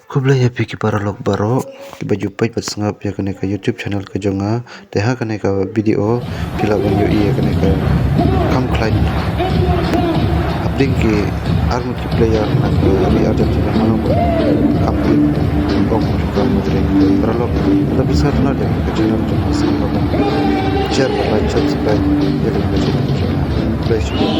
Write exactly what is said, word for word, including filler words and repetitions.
Khublei ïa phi ki paralok baroh kiba ju peit bad sngap ïa kane ka YouTube channel ka jong nga. Te ha kane ka video phi lah ban ïohi ïa kane ka kam khlaiñ hapdeng ki arngut ki player na ka ri Argentina, mano ba kam phi bok ka Madrid. Paralok, lada phi sngewtynnat ïa ka channel jong nga, sngewbha ban share, like, subscribe ïa kane ka channel jong nga. Khublei shibun.